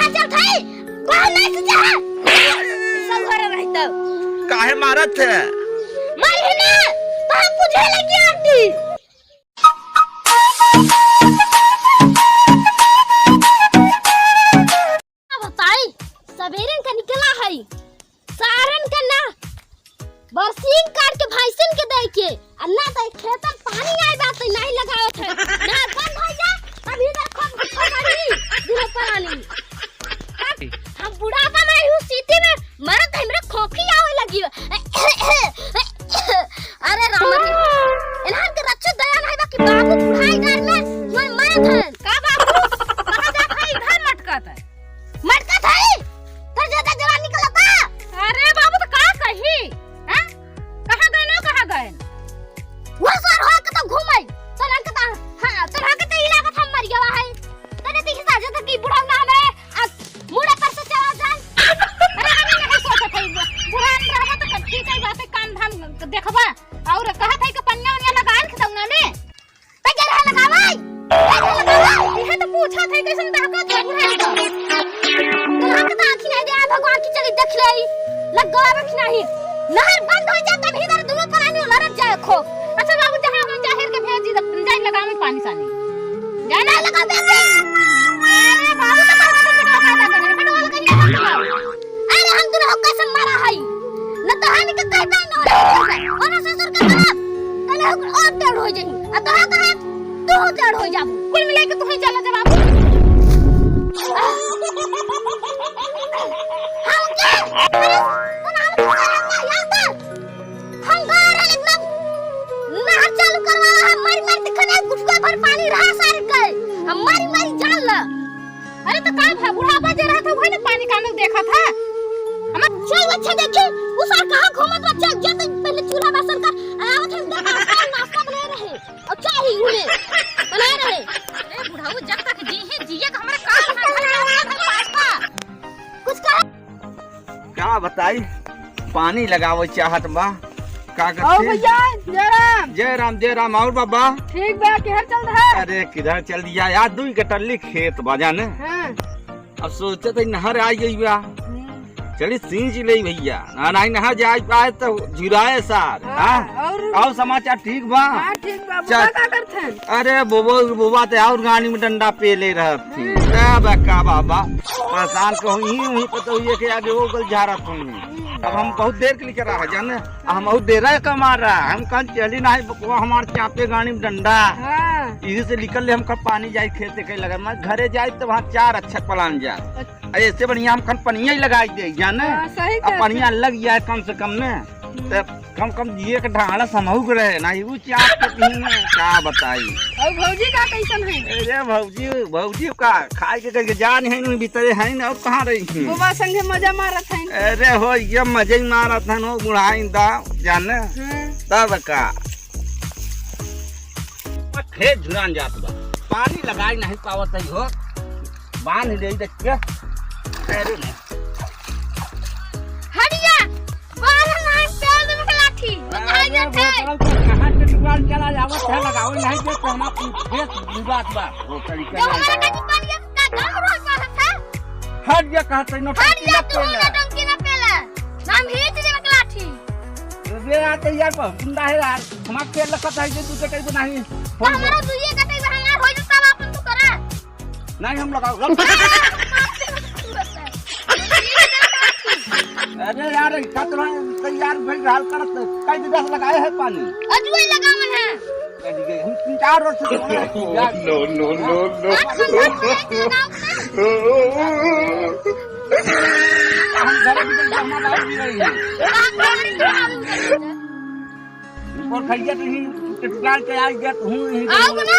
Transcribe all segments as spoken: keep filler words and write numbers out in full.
चल भाई, बाहर नहीं से जा। सब घर रही तो। काहे मारत है? मारी है ना, तो हम बुझे लगी आंटी। बताई, सबेरन का निकला है, सारन का ना, बरसीन काट के भैंसिन के दे के, आ ना तो खेतन पानी आए बात नहीं लगावत है, ना बंद हो जा, तभी तो खूब खबरी, दिल पानी। हम बुढ़ापा में हूँ, सीटी में मरत है, मेरे खोखी आवे लगी। अरे राम रे, इन्हान के रच्चो दया नहीं बा कि बाबू बुढ़ाई घर में मन मरत है। का बाबू? कहाँ जात है? इधर मटकत है। मटकत है? तोर ज्यादा जवान निकलता। अरे बाबू, तो का कही? हाँ? कहाँ गए लो, कहाँ गए? वो सर हो के तो घूमे। तोरा के तो, हाँ, तोरा के तो ई लागत हम मर गया है। तने देखी साजे तक की बुढ़ा ना हमें, आ, मुड़े पर से चला जाए। अरे, अरे, नहीं सोचत है, बुढ़ा नहीं रहबा तो ठीक है, बातें काम धाम देखबा। और कहत है कि पनिया उनिया लगाए खतौना में। तै के रहे लगावै? तै के लगावै? इहे तो पूछत है, कैसन बहकत है बुढ़ाई का। तोहरा के तो आँखी नहीं दे, भगवान की चली देख ले। लग गवा रख नहीं। नहर बंद हो जाए, तब इधर दोनों परानी लड़त जाए खो। अच्छा बाबू, जहाँ हम जाहिर के भेज दी, जाए लगावे पानी सानी। जाए ना लगा दे। अरे बाबू, तो बाबू तो बेटा का दादा, बेटा वाला कहीं नहीं लगावे। अरे हम दुनो कैसे मारा है? न तो हम के कहता न और ससुर के खराब। तने हम और टेढ़ हो जाई। आ तोरा कहे तू टेढ़ हो जाबू। कुल मिला के तू ही चला जवाब। हम के? अरे, तोरा हम के याद है? हम गए रहे एकदम नहर चालू करवा रहा, मारी मारी दिखने गुटुआ भर पानी रहा सारे के। हम मारी मारी जान ला। अरे तो का भा, बुढ़ापा जे रहत है, वही ना पानी कानू देखत है। हम चल बच्चा देखी, उ सार कहाँ घूमत बा, चल, जा तो पहले चूल्हा बासन कर, आ आवत है, देखा, सार नाश्ता बनाए रहे, और चाय ही उन्हें बनाए रहे। अरे बुढ़ऊ, जब तक जी ही जिए, तो हमारे काम है, घर में रहत है, पास्ता। कुछ कहा? का बताई, पानी लगावे चाहत बा, का आओ करते? भैया, जय राम। जय राम, जय राम। और बाबा? ठीक बा, किधर चल रहा है? अरे, किधर चल दिया यार, दुई कटल्ली खेत बा जाने। हाँ। अब सोचत है नहर आ गई बा। हम्म। चली सींच ले भैया, ना, नहीं नहर जाए पाए तो झुराए सार। हाँ, हाँ? और? और समाचार ठीक बा? हाँ, ठीक बा। चल। बुआ का करत हन? अरे बोबो, बोबा ते और गानी में डंडा पेले रहत थी। हम्म। का बा, का बाबा? परेशान कहूँ, ही वहीं पर तो ये के आगे वो गल झारत हूँ। अब हम बहुत देर के लिए चला है जाने, हम बहुत देर है कमा रहा, हम कल चली ना है बकुआ हमार चापे गानी में डंडा। हाँ। इही से निकल ले, हम कब पानी जाए खेते कहीं लगा, मैं घरे जाए तो वहाँ चार अच्छा पलान जा। अच्छा। अरे, इससे बढ़िया हम खन पनिया ही लगाई दे, जाने? हाँ, सही अब कहते। पनिया लग जाए कम से कम में, हम्म। तब कम कम जिए के ढांढस हमहू के रहे, ना, ऊ चाप के पीने, का बताई। और भौजी का कैसन है? अरे, भौजी, भौजी का खाए के करके जान है, नहीं भीतरे है ना, और कहाँ रही है? बुआ संगे मजा मारत है। अरे, हो, ये मजे ही मारत है, हो, बुढ़ाइन दा, जाने? हम्म। तब का? खेत झुरान जात बा, पानी लगाई नहीं पावत है हो, बांध ले देख के। अरे नहीं। हट जा, बाहर नहीं, पेड़ में के लाठी, बताई अरे जात है। बोतल के कहाँ के दुकान चला जावत है, लगाओ नहीं दे, तो हमारा खेत झुरात बा। वो तरीका जब हमारा नहीं। का दुकान के का काम रोज बढ़त है? हट जा, कहते न हट जा, तू ना टंकी ना पेला, हम खींच देबे के लाठी। अरे यार, तो यार, गुंडा है यार। हमार तेल लगत है जे तू कटई बनाही। तो हमारा दुइये कटई बा, हमार हो जाता बा, अपन तू करा। नहीं, हम लगाओ। अरे यार, इतना तो नहीं, कई यार भाई हाल करत, कई दिन से लगाए है पानी। अजुए लगावन है। कह दी गई, हम तीन चार रोज से बोल रहे हैं यार। No, no, no, no। हम घर भी जल्दी हमारा लाइट भी रही है। और भैया तो ही टिटकार के आ गया, तू ही आओ ना,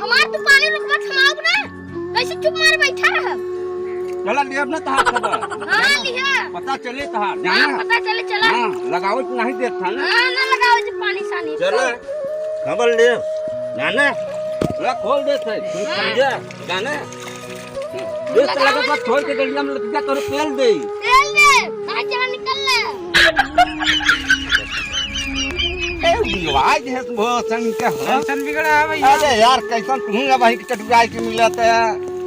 हमार तू पानी रुकवा, हम आओ ना, कैसे चुप मार बैठा रह? चला, लेब ना तहार खबर। हाँ, लिहा। पता चले तहार, हाँ, जाना? पता चले, चला। हाँ, लगावे तो नहीं देत था ना। हाँ, ना लगावे जी पानी सानी। चला, खबर लेब, जाना? ला खोल देत है, तू हाँ। समझा, जाना? देख तो लगत बा, छोड़ के गलिया में लतिका तोरे पेल दे। पेल दे, कहाँ चला निकल ले। ए, बिगड़ाई दे तू हो, संग के हो। कैसन बिगड़ा है भैया? अरे यार, कैसन तू अब वहीं के चटुराई के मिलत है।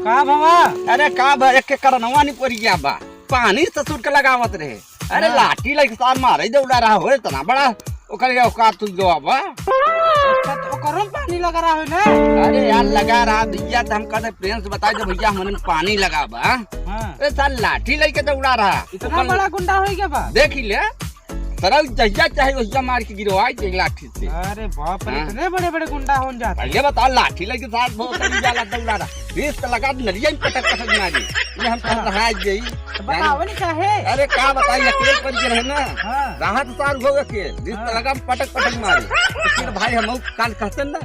का भवा? अरे का भा, एक के करनवा नहीं पड़ी गया बा, पानी ससुर के लगावत रहे। अरे हाँ। लाठी लइके सार मारे दौड़ा रहा हो, इतना बड़ा ओकर के औकात तू जो बा। अच्छा, तो ओकरो में पानी लगा रहा हो ना? अरे यार, लगा रहा भैया, तो हम कहते प्रेम से बताई दे भैया, हमने पानी लगा बा। हाँ। अरे सार लाठी लइके दौड़ा रहा। इतना ओकर बड़ा गुंडा हो गया बा? देख ही ले, सरऊ जहिया चाहे वहिया मार के गिरवाई दे लाठी से। अरे बाप रे, हाँ। इतने बड़े बड़े गुंडा हो जाते। पहले बताओ, लाठी लइके सार बहुत सही जाला दौड़ा रहा। रिश्त लगा नरिया में पटक पटक मारी। ये हम कह हाँ। रहा है यही। तो बताओ नहीं काहे? अरे का बताई, अकेल पड़ गए रहे ना। हाँ। रहा तो सार हो अकेल। रिश्त हाँ। लगा पटक पटक मारी। तो फिर भाई हम काल कहते ना,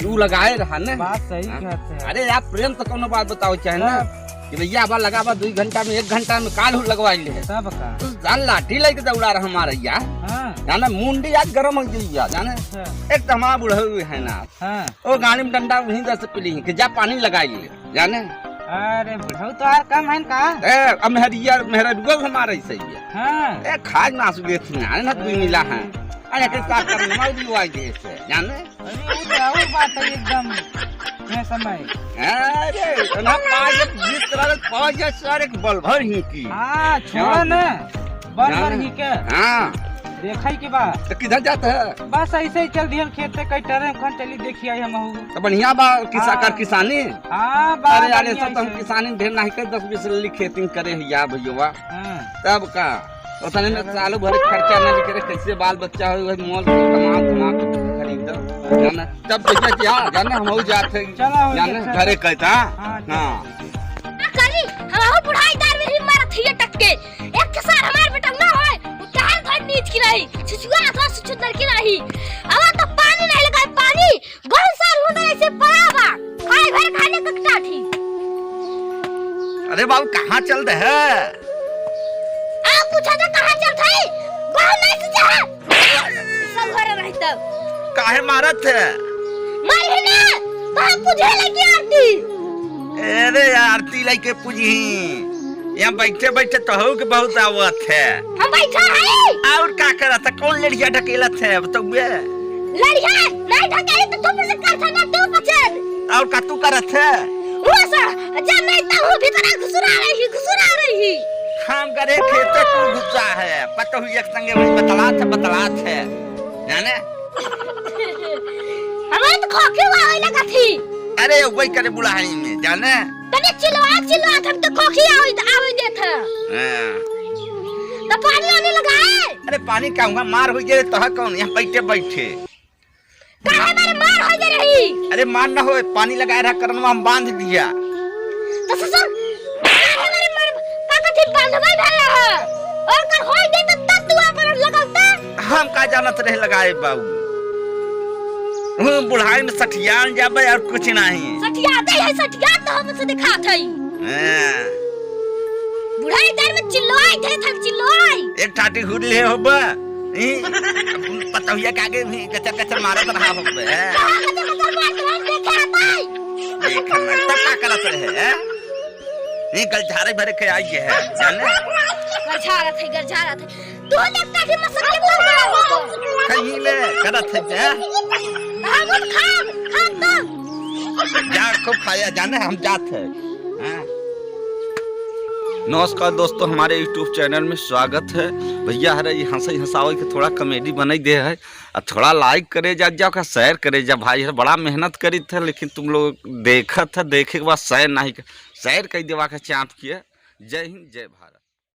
यू लगाए रहा ना। बात सही हाँ। कहते हैं। अरे यार प्रेम तो कोनो बात बताओ चाहे ना। हाँ। कि भैया अब लगा बा दुई घंटा में, एक घंटा में काल हो लगवाई ले। तब का? तो सार लाठी लइके दौड़ा रहा हमारा यार। हाँ। जाने मुंडी आज गरम हो गई यार, जाने? अच्छा। एक तो हमारा बुढ़ऊ है ना। हाँ। वो गाड़ी में डंडा वहीं दस पी ली कि जा पानी लगाई ले, जाने? अरे बुढ़ऊ तो यार कम है का? ए, अब मेहरिया, मेहरा रुआ हमारा ही सही है। हाँ। ए, खाज मासू ये थी ना, ना तू मिला है। अरे के साथ करना, मैं भी वाई दे से, जाने? अरे, वो तो और बात है एकदम, ये समय। अरे, ना पाँच एक बीस तरह के पाँच या चार एक बल भर ही की। हाँ, छोड़ा हाँ। ना, बल भर हाँ। ही के। हाँ। देखा ही के बा। तो किधर जाता है? बस ऐसे ही चल दिहन खेते, कई टरे खन चली देखी आई हम हूँ। तो बढ़िया बा, किसा हाँ। कर किसानी? हाँ, बा अरे यार, बढ़िया ऐसा तो हम ऐसे। किसानी ढेर नहीं कर, दस बीस रली खेती में करे है यार भैया। हाँ। तब का? ओतने में सालों भर खर्चा ना निकले, कैसे बाल बच्चा हो, वही मॉल से सामान, सामान खरीद दो, जाना। तब देखा क्या, जाने हम हो जाते हैं, चलो, हो जाने जाते हैं। घरे कहता, हाँ, हाँ। का करी, हम हो बुढ़ाई दार में ही मारत हिये टक्के। एक के सार हमार बेटा ना होए, वो कहर घर नीच की रही, सुसुआ अथवा सुसुदर की रही। अब तो पानी नहीं लगा, पानी बहुत साल हो गए ऐसे पड़ा बा। खाए भर खाने तक टाठी। अरे बाबू, कहाँ चल दे है? आप पूछा था कहाँ चल थे? बाहर नहीं से जा। सब घर रही तब। काहे मारत है? मारी है ना, बाहर पूछे लगी आरती। अरे आरती लइके पूजी। यहाँ बैठे बैठे तो हो के बहुत आवत है। हम बैठा है। और का करत है? कौन लड़िया ढकेलत है? बताओ बे। लड़िया नहीं ढकेली तो तुम से कर था ना, तू बचन। और का तू करत है? वो सर, जब नहीं तो वो भीतर घुसुरा रही, घुसुरा रही। हम करे खेते तू घुसा है, पता हुई एक संगे वही बतलात है, बतलात है। जाने? हमारे तो खोखे हुआ होई लगा थी। अरे, वही करे बुढ़ाई में, जाने? तने चिल्ला, चिल्ला, हम तो खोखे आवे, आवे देत है। हाँ। तो पानी आने लगा है। अरे, पानी का हुआ, मार हो गए तो है कौन, यहाँ बैठे बैठे। काहे मारे मार हो गए रही? अरे, मार ना होए, पानी लगाए रहा करनवा, हम बांध दिया। तो ससुर, काहे मारे मार, का कथी बांधबे भला है? और कर होई दे तो तब तू अपन लगावता। हम का जानत रहे लगाए बाबू। हूँ, बुढ़ाई में सठियान जाबे और कुछ नहीं। सठिया दे है, सठिया तो हमसे दिखात है। हाँ। बुढ़ाई दर में चिल्लोई थे, थक चिल्लोई। एक ठाटी हुर ले हो बा। ई, पतौहिया के आगे भी कचर कचर मारत रहा हो बे। कहाँ कचर कचर मारत रहे, देखे आता है। देख ना, तब का करत रहे, हैं? ई गलझारे भरे के आई है, जाने? गलझारत है, गलझारत है। तू तो काफी मसले कर रहा हो। कहीं ले, करत है, हैं? हम खा, खा तो। जा, खूब खाया, जाने हम जात है। हाँ। नमस्कार दोस्तों, हमारे YouTube चैनल में स्वागत है। भैया हरे ये हंसई हंसावई के थोड़ा comedy बनाई दे है, और थोड़ा like करे जा, जा का share करे जा भाई, हरे बड़ा मेहनत करी थे, लेकिन तुम लोग देखत है, देखे के बाद share नहीं कर, share कर देवा के चाप किए। जय हिंद, जय भारत।